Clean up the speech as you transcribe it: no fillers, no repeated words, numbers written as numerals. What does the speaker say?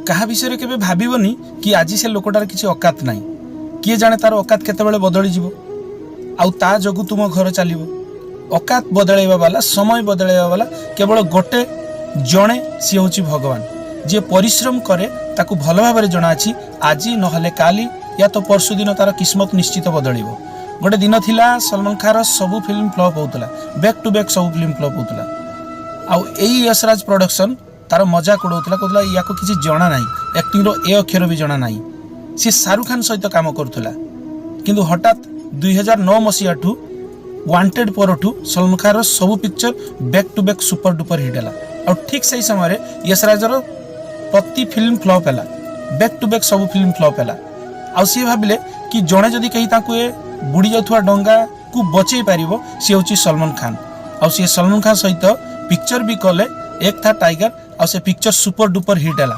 କାହା ବିଷୟରେ କେବେ ଭାବିବନି କି ଆଜି ସେ ଲୋକଟାର କିଛି ଅକାତ ନାହିଁ। କିଏ ଜାଣେ ତାର ଅକାତ କେତେବେଳେ ବଦଳିଯିବ ଆଉ ତା ଯୋଗୁଁ ତୁମ ଘର ଚାଲିବ। ଅକାତ ବଦଳାଇବା ବାଲା, ସମୟ ବଦଳାଇବା ବାଲା କେବଳ ଗୋଟେ ଜଣେ, ସିଏ ହେଉଛି ଭଗବାନ। ଯିଏ ପରିଶ୍ରମ କରେ, ତାକୁ ଭଲ ଭାବରେ ଜଣାଅଛି, ଆଜି ନହେଲେ କାଲି ୟା ତ ପରଶୁ ଦିନ ତାର କିସ୍ମତ ନିଶ୍ଚିତ ବଦଳିବ। ଗୋଟେ ଦିନ ଥିଲା, ସଲମାନ ଖାନର ସବୁ ଫିଲ୍ମ ଫ୍ଲପ୍ ହେଉଥିଲା। ବ୍ୟାକ୍ ଟୁ ବ୍ୟାକ୍ ସବୁ ଫିଲ୍ମ ଫ୍ଲପ୍ ହେଉଥିଲା। ଆଉ ଏଇ ୟଶରାଜ ପ୍ରଡକ୍ସନ୍ ତାର ମଜାକ ଉଡ଼ଉଥିଲା, କହୁଥିଲା, ୟାକୁ କିଛି ଜଣା ନାହିଁ, ଆକ୍ଟିଂର ଏ ଅକ୍ଷର ବି ଜଣା ନାହିଁ। ସିଏ ଶାହରୁଖ ଖାନ ସହିତ କାମ କରୁଥିଲା। କିନ୍ତୁ ହଠାତ୍ 2009 ମସିହାଠୁ, ୱାଣ୍ଟେଡ୍ ପରଠୁ ସଲମାନ ଖାନର ସବୁ picture back to back super duper hit ହେଲା। ଆଉ ଠିକ୍ ସେଇ ସମୟରେ ୟଶରାଜର ପ୍ରତି ଫିଲ୍ମ ଫ୍ଲପ୍ ହେଲା। ବ୍ୟାକ୍ ଟୁ ବ୍ୟାକ୍ ସବୁ ଫିଲ୍ମ ଫ୍ଲପ୍ ହେଲା। ଆଉ ସିଏ ଭାବିଲେ କି ଜଣେ ଯଦି କେହି ତାଙ୍କୁ ଏ ବୁଡ଼ି ଯାଉଥିବା ଡଙ୍ଗାକୁ ବଚେଇ ପାରିବ, ସିଏ ହେଉଛି ସଲମାନ ଖାନ। ଆଉ ସିଏ ସଲମାନ ଖାନ ସହିତ ପିକ୍ଚର ବି କଲେ, ଏକ ଥା ଟାଇଗର। ଆଉ ସେ ପିକ୍ଚର ସୁପର ଡୁପର ହିଟ୍ ହେଲା।